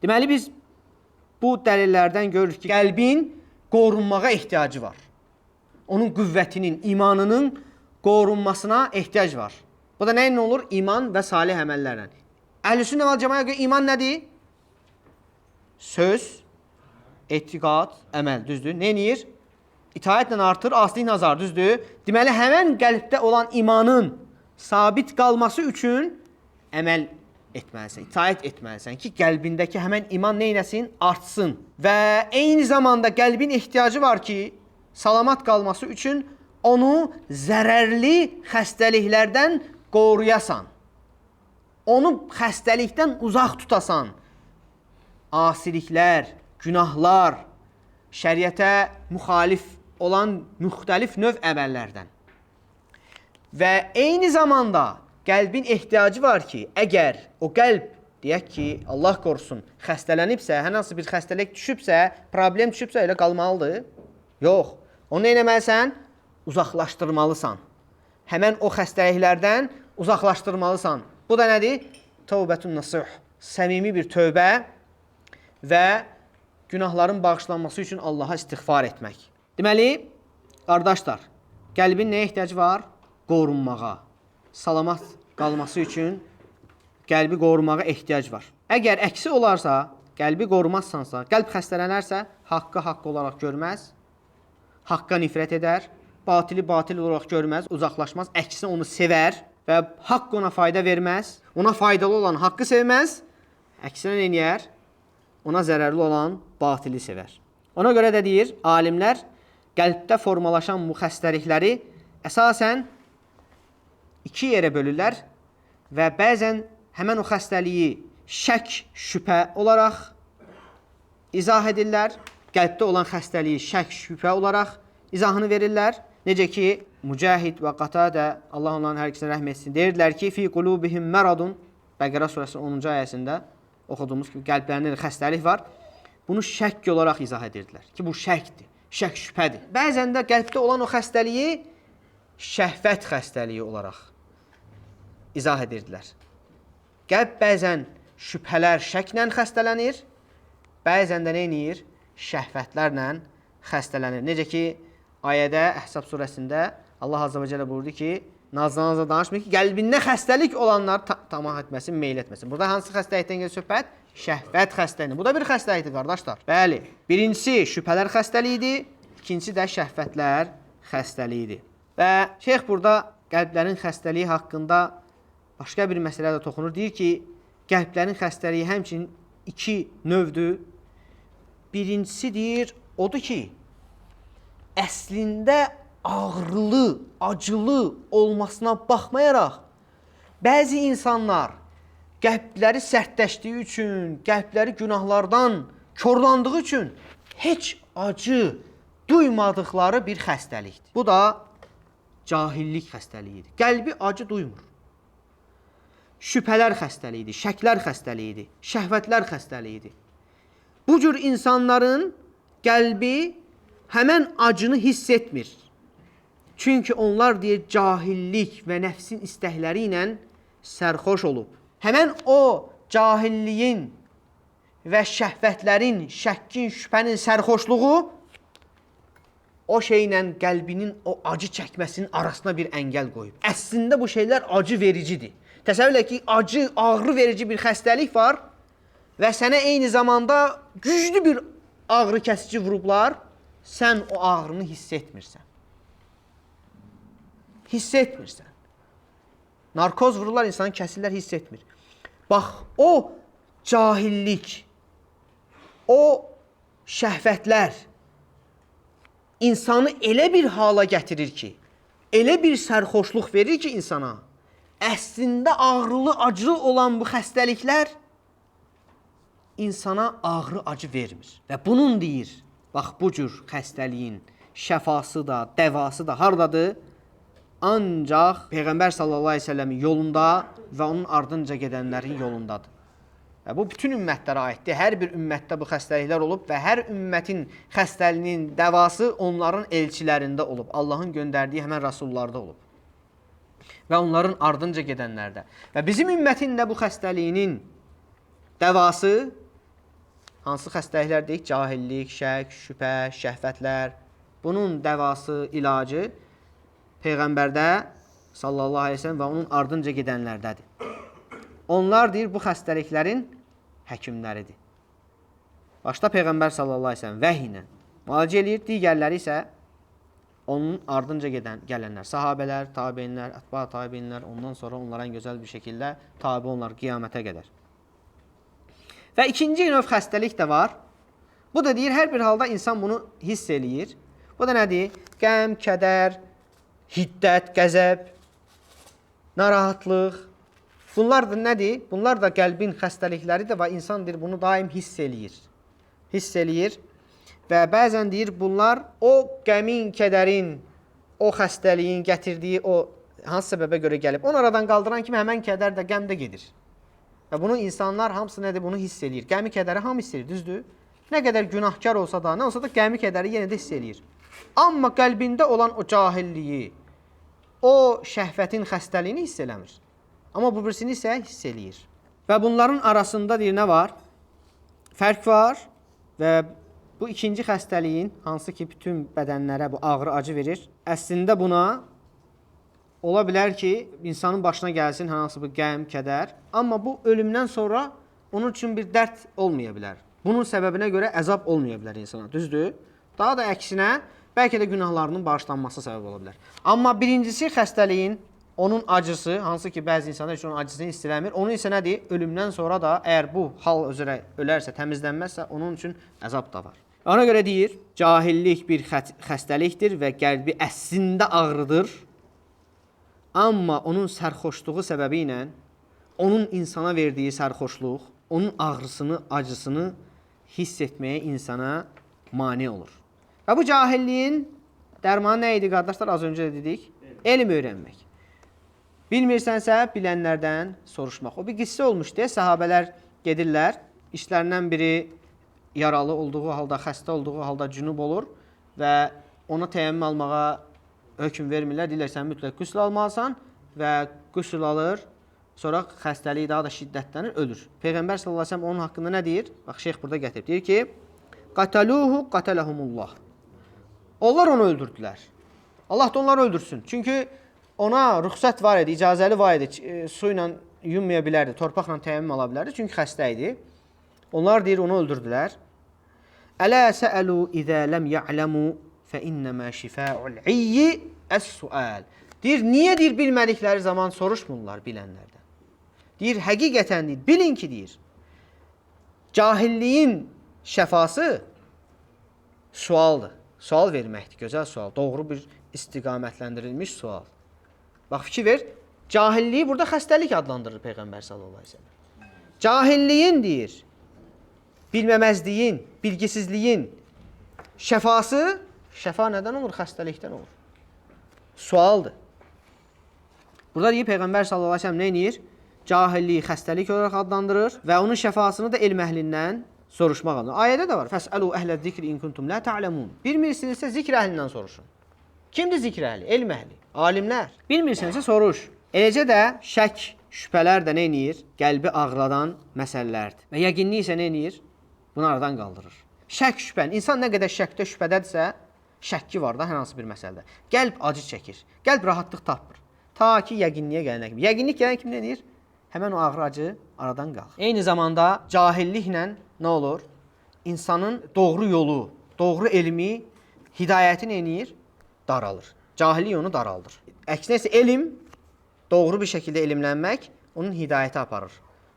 Deməli biz bu dəlillərdən görürük ki, qəlbin qorunmağa ehtiyacı var. Onun qüvvətinin, imanının qorunmasına ehtiyac var. Bu da nə ilə olur? İman və salih əməllərlə. Əhl-i Sünnə vəl Cemaaya görə iman nədir? Söz, etiqad, əməl, düzdür? Nə eləyir? İtaətlə artır, asiliklə azalır, düzdür? Deməli, həmən qəlbdə olan imanın sabit qalması üçün əməl etməlisən, itaət etməlisən ki, qəlbindəki həmən iman nə eləsin? Artsın. Və eyni zamanda qəlbin ehtiyacı var ki, salamat qalması üçün onu zərərli xəstəliklərdən qoruyasan. Onu xəstəlikdən uzaq tutasan. Asiliklər, günahlar, şəriətə müxalif olan müxtəlif növ əməllərdən. Və eyni zamanda qəlbin ehtiyacı var ki, əgər o qəlb deyək ki, Allah qorusun, xəstələnibsə, hər hansı bir xəstəlik düşübsə, problem düşübsə elə qalmalıdır? Yox. Onu nə etməlisən? Uzaqlaşdırmalısan. Həmən o xəstəliklərdən uzaqlaşdırmalısan. Bu da nədir? Tövbətun nasuh. Səmimi bir tövbə və günahların bağışlanması üçün Allaha istiğfar etmək. Deməli, qardaşlar, qəlbin nəyə ehtiyacı var? Qorunmağa. Salamat qalması üçün qəlbi qorumağa ehtiyac var. Əgər əksi olarsa, qəlbi qorumazsansa, qəlb xəstələnərsə, haqqı haqq olaraq görməz, haqqa nifrət edər, batili batil olaraq görməz, uzaqlaşmaz, əksinə onu sevər və haqq ona fayda verməz, ona faydalı olan haqqı sevməz, əksinə nə eləyər? Ona zərərli olan batili sevər. Ona görə də deyir, alimlər qəlbdə formalaşan bu xəstəlikləri əsasən iki yerə bölürlər və bəzən həmən o xəstəliyi şək, şübhə olaraq izah edirlər. Qəlbdə olan xəstəliyi şək, şübhə olaraq izahını verirlər. Necə ki, Mücahid və Qatadə, Allah onların hər ikisinə rəhm etsin, deyirdilər ki, fi qulubihim məradun, Bəqərə surəsinin 10-cu ayəsində oxuduğumuz kimi qəlblərində xəstəlik var. Bunu şəkk olaraq izah edirdilər ki, bu şəkdir, şək şübhədir. Bəzən də qəlbdə olan o xəstəliyi şəhvət xəstəliyi olaraq izah edirdilər. Qəlb bəzən şübhələr, şəklə xəstələnir, bəzən də nə eləyir? Şəhvətlərlə xəstələnir. Necə ki, ayədə Əhzab surəsində Allah azza və cəllə buyurdu ki, nazla-nazla danışmır ki, qəlbində xəstəlik olanlar tamah etməsin, meyl etməsin. Burada hansı xəstəlikdən gedir söhbət? Şəhvət xəstəliyi. Bu da bir xəstəlikdir qardaşlar. Bəli. Birincisi şübhələr xəstəliyidir, ikincisi də şəhvətlər xəstəliyidir. Və şeyx burada qəlblərin xəstəliyi haqqında başqa bir məsələyə də toxunur. Deyir ki, qəlblərin xəstəliyi həmçinin iki növdür. Birincisi deyir, odur ki, əslində ağrılı, acılı olmasına baxmayaraq, bəzi insanlar qəlbləri sərtləşdiyi üçün, qəlbləri günahlardan korlandığı üçün heç acı duymadıqları bir xəstəlikdir. Bu da cahillik xəstəliyidir. Qəlbi acı duymur. Şübhələr xəstəliyidir, şəklər xəstəliyidir, şəhvətlər xəstəliyidir. Bu cür insanların qəlbi həmən acını hiss etmir. Çünki onlar deyir cahillik və nəfsin istəkləri ilə sərxoş olub. Həmən o cahilliyin və şəhvətlərin, şəkkin, şübhənin sərxoşluğu o şeylə qəlbinin o acı çəkməsinin arasına bir əngəl qoyub. Əslində bu şeylər acı vericidir. Təsəvvür elə ki, acı, ağrı verici bir xəstəlik var və sənə eyni zamanda güclü bir ağrı kəsici vurublar, sən o ağrını hiss etmirsən. Hiss etmirsən. Narkoz vururlar, insanı kəsirlər, hiss etmir. Bax, o cahillik, o şəhvətlər insanı elə bir hala gətirir ki, elə bir sərxoşluq verir ki insana, əslində ağrılı, acılı olan bu xəstəliklər insana ağrı, acı vermir. Və bunun deyir, bax bu cür xəstəliyin şəfası da, dəvası da hardadır? Ancaq Peyğəmbər sallallahu əleyhi və səlləmin yolunda və onun ardınca gedənlərin yolundadır. Və bu bütün ümmətlərə aiddir. Hər bir ümmətdə bu xəstəliklər olub və hər ümmətin xəstəliyinin dəvası onların elçilərində olub. Allahın göndərdiyi həmən rəsullarda olub. Və onların ardınca gedənlərdə. Və bizim ümmətin də bu xəstəliyinin dəvası Hansı xəstəliklər deyik? Cahillik, şək, şübhə, şəhvətlər. Bunun dəvası, ilacı Peyğəmbərdə sallallahu əleyhi və səlləm və onun ardınca gedənlərdədir. Onlar deyir bu xəstəliklərin həkimləridir. Başda Peyğəmbər sallallahu əleyhi və səlləm vəhy ilə müalicə eləyir, digərləri isə onun ardınca gələnlər, sahabələr, tabeinlər, ətba tabeinlər, ondan sonra onlara ən gözəl bir şəkildə tabi onlar qiyamətə qədər. Və ikinci növ xəstəlik də var. Bu da deyir, hər bir halda insan bunu hiss eləyir. Bu da nədir? Qəm, kədər, hiddət, qəzəb, narahatlıq. Bunlar da nədir? Bunlar da qəlbin xəstəlikləridir və insan deyir, bunu daim hiss eləyir. Hiss eləyir. Və bəzən deyir, bunlar o qəmin, kədərin, o xəstəliyin gətirdiyi o hansı səbəbə görə gəlib, onu aradan qaldıran kimi həmən kədər də, qəm də gedir. Və bunu insanlar hamısı nədir? Bunu hiss eləyir. Qəmi, kədəri hamı hiss eləyir, düzdür? Nə qədər günahkar olsa da, nə olsa da qəmi, kədəri yenə də hiss eləyir. Amma qəlbində olan o cahilliyi, o şəhvətin xəstəliyini hiss eləmir. Amma bu birisini isə hiss eləyir. Və bunların arasında deyir, nə var? Fərq var və bu ikinci xəstəliyin, hansı ki bütün bədənlərə bu ağrı, acı verir, əslində buna ola bilər ki, insanın başına gəlsin hansı bir qəm, kədər, amma bu ölümdən sonra onun üçün bir dərd olmaya bilər. Bunun səbəbinə görə əzab olmaya bilər insana, düzdür? Daha da əksinə, bəlkə də günahlarının bağışlanması səbəb ola bilər. Amma birincisi xəstəliyin, onun acısı, hansı ki bəzi insanlar üçün onun acısını hiss eləmir, onun isə nədir? Ölümdən sonra da əgər bu hal üzrə ölərsə, təmizlənməzsə, onun üçün əzab da var. Ona görə deyir, cahillik bir xəstəlikdir və qəlbi əslində ağrıdır. Amma onun sərxoşluğu səbəbi ilə, onun insana verdiyi sərxoşluq, onun ağrısını, acısını hiss etməyə insana mane olur. Və bu cahilliyin dərmanı nə idi qardaşlar? Az öncə də dedik. Elm öyrənmək. Bilmirsənsə, bilənlərdən soruşmaq. O bir qissə olmuş deyə səhabələr gedirlər. İşlərindən biri yaralı olduğu halda, xəstə olduğu halda cünub olur və ona təyəmmüm almağa hökm vermirlər. Deyirlər, sən mütləq qüsl almalısan və qüsl alır. Sonra xəstəliyi daha da şiddətlənir, ölür. Peyğəmbər sallallahu əleyhi və səlləm onun haqqında nə deyir? Bax, şeyx burada gətirib. Deyir ki, qataluhu qatalahumullah. Onlar onu öldürdülər. Allah da onları öldürsün. Çünki ona rüxsət var idi, icazəli var idi. Su ilə yunmaya bilərdi, torpaqla təyəmmüm ala bilərdi. Çünki xəstə idi. Onlar deyir, onu öldürdülər. Ələ səəlu izə ləm ya'ləmu fə innəmə şifəul iyyi əs-sual. Deyir, niyə deyir, bilmədikləri zaman soruşmurlar bilənlərdən. Deyir, həqiqətən deyir, bilin ki deyir, cahilliyin şəfası sualdır. Sual verməkdir, gözəl sual, doğru bir istiqamətləndirilmiş sual. Bax, fikir ver, cahilliyi burada xəstəlik adlandırır Peyğəmbər sallallahu əleyhi və səlləm. Cahilliyin deyir, bilməməzliyin, bilgisizliyin şəfası, şəfa nədən olur? Xəstəlikdən olur. Sualdır. Burada deyir, Peyğəmbər sallallahu əleyhi və səlləm nə edir? Cahilliyi xəstəlik olaraq adlandırır və onun şəfasını da elm əhlindən soruşmaq adlandırır. Ayədə də var. Fəsəlu əhlə zikri in kuntum la ta'lemun. Bilmirsinizsə zikr əhlindən soruşun. Kimdir zikr əhli? Elm əhli, alimlər. Bilmirsənsə soruş. Eləcə də şək, şübhələr də nə eləyir? Qəlbi ağrıdan məsələlərdir. Və yəqinlik isə nə eləyir? Bunu aradan qaldırır. Şək, şübhə. İnsan nə qədər şəkdə, şübhədədirsə, şəkki var da hər hansı bir məsələdə. Qəlb acı çəkir. Qəlb rahatlıq tapmır. Ta ki yəqinliyə gələnə kimi. Yəqinlik gələn kimi nə eləyir? Həmən o ağrı acı aradan qalxır. Eyni zamanda cahilliklə nə olur? İnsanın doğru yolu, doğru elmi, hidayəti nə eləyir? Daralır. Cahillik onu daraldır. Əksinə isə elm, doğru bir şəkildə elmlənmək onun hidayəti aparır.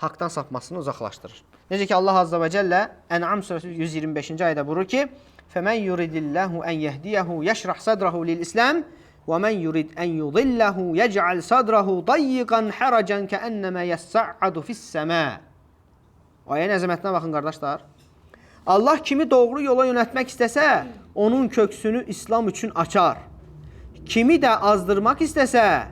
Haqdan sapmasını uzaqlaşdırır. Necə ki Allah Azza və Cəllə Ən'am surəsi 125-ci ayədə buyurur ki: "Fəmən yuridillahu en yehdiyehu yeşrah sadrahu lil-İslam və men yurid en yudillahu yec'al sadrahu dayyiqan haracan kəennəmə yessa'adu fis-səma." Ayənin əzəmətinə baxın qardaşlar. Allah kimi doğru yola yönəltmək istəsə, onun köksünü İslam üçün açar. Kimi də azdırmaq istəsə,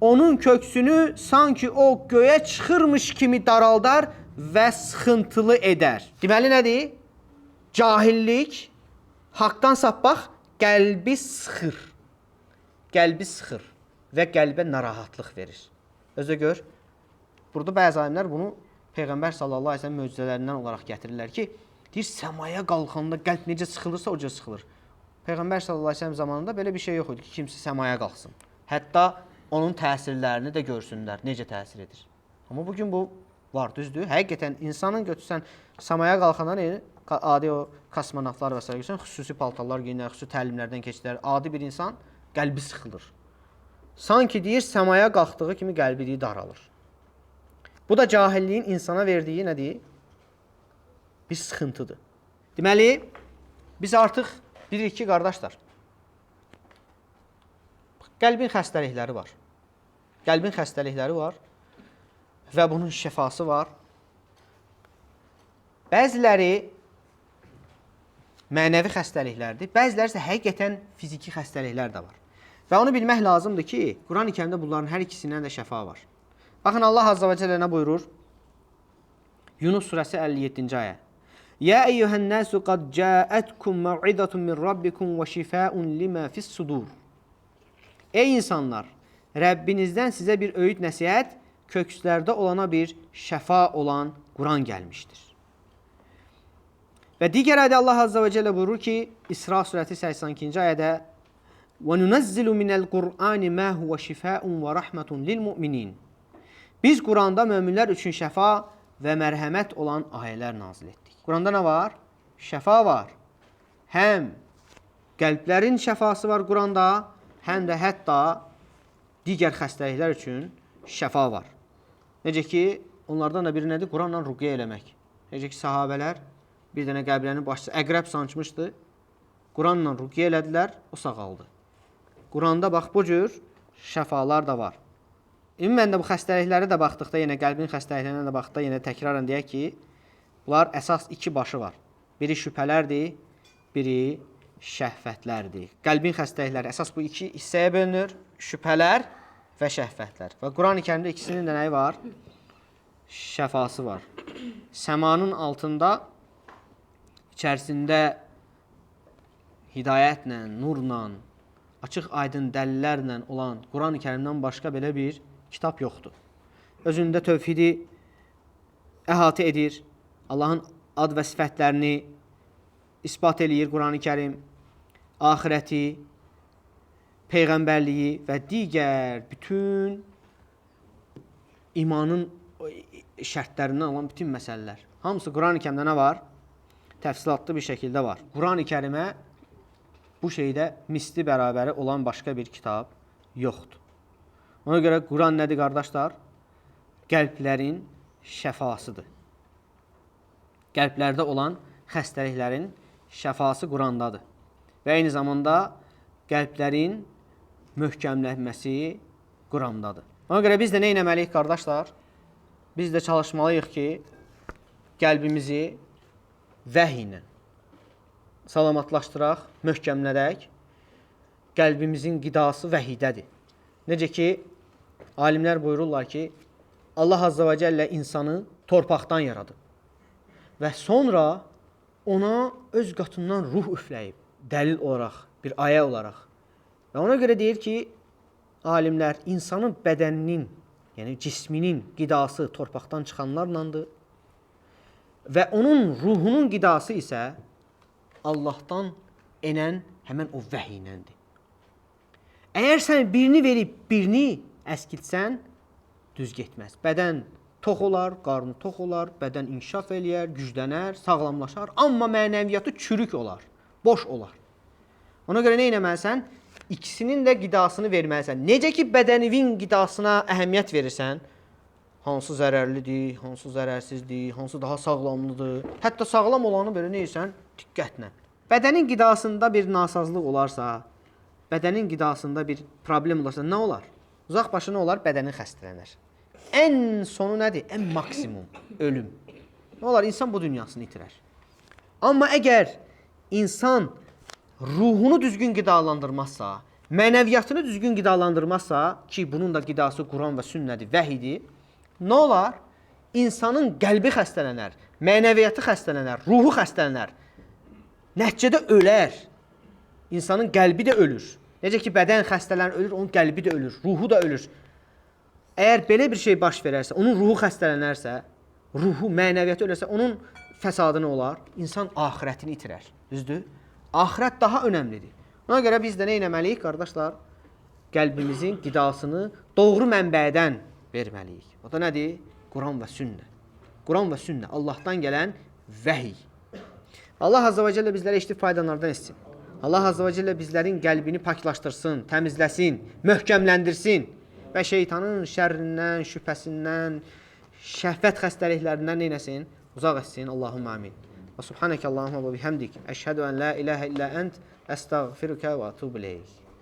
onun köksünü sanki o göyə çıxırmış kimi daraldar və sıxıntılı edər. Deməli nədir? Cahillik, haqdan sapmaq qəlbi sıxır. Qəlbi sıxır və qəlbə narahatlıq verir. Özə gör, burada bəzi alimlər bunu Peyğəmbər sallallahu əleyhi və səlləm möcüzələrindən olaraq gətirirlər ki, Deyir, səmaya qalxanda qəlb necə sıxılırsa, o cür sıxılır. Peyğəmbər sallallahu əleyhi və səlləm zamanında belə bir şey yox idi ki, kimsə səmaya qalxsın. Hətta onun təsirlərini də görsünlər, necə təsir edir. Amma bugün bu var, düzdür? Həqiqətən insanın götürsən səmaya qalxanda nə adi o kosmonavtlar və s. görsən, xüsusi paltarlar geyinlər, xüsusi təlimlərdən keçirlər. Adi bir insan qəlbi sıxılır. Sanki deyir, səmaya qalxdığı kimi qəlbi deyir, daralır. Bu da cahilliyin insana verdiyi nədir? Bir sıxıntıdır. Deməli, biz artıq bilirik ki, qardaşlar, qəlbin xəstəlikləri var. Qəlbin xəstəlikləri var və bunun şəfası var. Bəziləri mənəvi xəstəliklərdir, bəziləri isə həqiqətən fiziki xəstəliklər də var. Və onu bilmək lazımdır ki, Quran-ı Kərimdə bunların hər ikisindən də şəfa var. Baxın, Allah Azza və Cəllə nə buyurur? Yunus surəsi 57-ci ayə. Ya eyyuhən-nasu qad ca'atkum mev'izatun min rabbikum və şifaun lima fis-sudur. Ey insanlar, Rəbbinizdən sizə bir öyüd nəsihət, kökslərdə olana bir şəfa olan Quran gəlmişdir. Və digər ayədə Allah Azza və Cəllə buyurur ki, İsra surəsi 82-ci ayədə: "Və nunazzilu minəl-Qur'ani ma huve şifaun və rahmetun lil-mu'minin." Biz Quranda möminlər üçün şəfa və mərhəmət olan ayələr nazil etdik. Quranda nə var? Şəfa var. Həm qəlblərin şəfası var Quranda, həm də hətta digər xəstəliklər üçün şəfa var. Necə ki, onlardan da biri nədir? Quranla ruqyə eləmək. Necə ki, sahabələr bir dənə qəbilənin başçısı əqrəb sancmışdı. Quranla ruqyə elədilər, o sağaldı. Quranda bax bu cür şəfalar da var. Ümumən də bu xəstəliklərə də baxdıqda, yenə qəlbin xəstəliklərinə də baxdıqda, yenə təkrarən deyək ki, bunlar əsas iki başı var. Biri şübhələrdir, biri şəhvətlərdir. Qəlbin xəstəlikləri əsas bu iki hissəyə bölünür. Şübhələr və şəhvətlər. Və Quran-ı Kərimdə ikisinin də nəyi var? Şəfası var. Səmanın altında içərisində hidayətlə, nurla, açıq aydın dəlillərlə olan Quran-ı Kərimdən başqa belə bir kitab yoxdur. Özündə tövhidi əhatə edir, Allahın ad və sifətlərini isbat eləyir Quran-ı Kərim, axirəti, peyğəmbərliyi və digər bütün imanın şərtlərindən olan bütün məsələlər. Hamısı Quran-ı Kərimdə nə var? Təfsilatlı bir şəkildə var. Quran-ı Kərimə bu şeydə misli bərabəri olan başqa bir kitab yoxdur. Ona görə Quran nədir qardaşlar? Qəlblərin şəfasıdır. Qəlblərdə olan xəstəliklərin şəfası Qurandadır. Və eyni zamanda qəlblərin möhkəmlənməsi Qurandadır. Ona görə biz də nə etməliyik qardaşlar? Biz də çalışmalıyıq ki, qəlbimizi vəhy ilə salamatlaşdıraq, möhkəmlədək. Qəlbimizin qidası vəhiydədir. Necə ki, alimlər buyururlar ki, Allah Azza və Cəllə insanı torpaqdan yaradıb və sonra ona öz qatından ruh üfləyib, dəlil olaraq, bir ayə olaraq. Və ona görə deyir ki, alimlər insanın bədəninin, yəni cisminin qidası torpaqdan çıxanlarlandır və onun ruhunun qidası isə Allahdan enən həmən o vəhiyləndir. Əgər sən birini verib birini əskiltsən, düz getməz. Bədən tox olar, qarnı tox olar, bədən inkişaf eləyər, güclənər, sağlamlaşar, amma mənəviyyatı çürük olar, boş olar. Ona görə nə etməlisən? İkisinin də qidasını verməlisən. Necə ki bədəninin qidasına əhəmiyyət verirsən, hansı zərərlidir, hansı zərərsizdir, hansı daha sağlamlıdır. Hətta sağlam olanı belə nə edirsən? Diqqətlə. Bədənin qidasında bir nasazlıq olarsa, bədənin qidasında bir problem olarsa nə olar? Uzaq başı nə olar? Bədənin xəstələnər. Ən sonu nədir? Ən maksimum ölüm. Nə olar? İnsan bu dünyasını itirər. Amma əgər insan ruhunu düzgün qidalandırmazsa, mənəviyyatını düzgün qidalandırmazsa, ki bunun da qidası Quran və sünnədir, vəhidir, nə olar? İnsanın qəlbi xəstələnər, mənəviyyatı xəstələnər, ruhu xəstələnər. Nəticədə ölər. İnsanın qəlbi də ölür. Necə ki bədən xəstələnir, ölür, onun qəlbi də ölür, ruhu da ölür. Əgər belə bir şey baş verərsə, onun ruhu xəstələnərsə, ruhu, mənəviyyatı ölərsə, onun fəsadı nə olar? İnsan axirətini itirər. Düzdür? Axirət daha önəmlidir. Ona görə biz də nə etməliyik qardaşlar? Qəlbimizin qidasını doğru mənbədən verməliyik. O da nədir? Quran və sünnə. Quran və sünnə Allahdan gələn vəhiy. Allah Azza və Cəllə bizlərə eşidib faydalananlardan etsin. Allah Azza və Cəllə bizlərin qəlbini paklaşdırsın, təmizləsin, möhkəmləndirsin və şeytanın şərrindən, şübhəsindən, şəhvət xəstəliklərindən neynəsin? Uzaq etsin. Allahumma amin. Və subhanəkə Allahumma və bihamdik. Əşhədu ən la ilahə illə ənt, əstəğfiruka və atubu ileyk.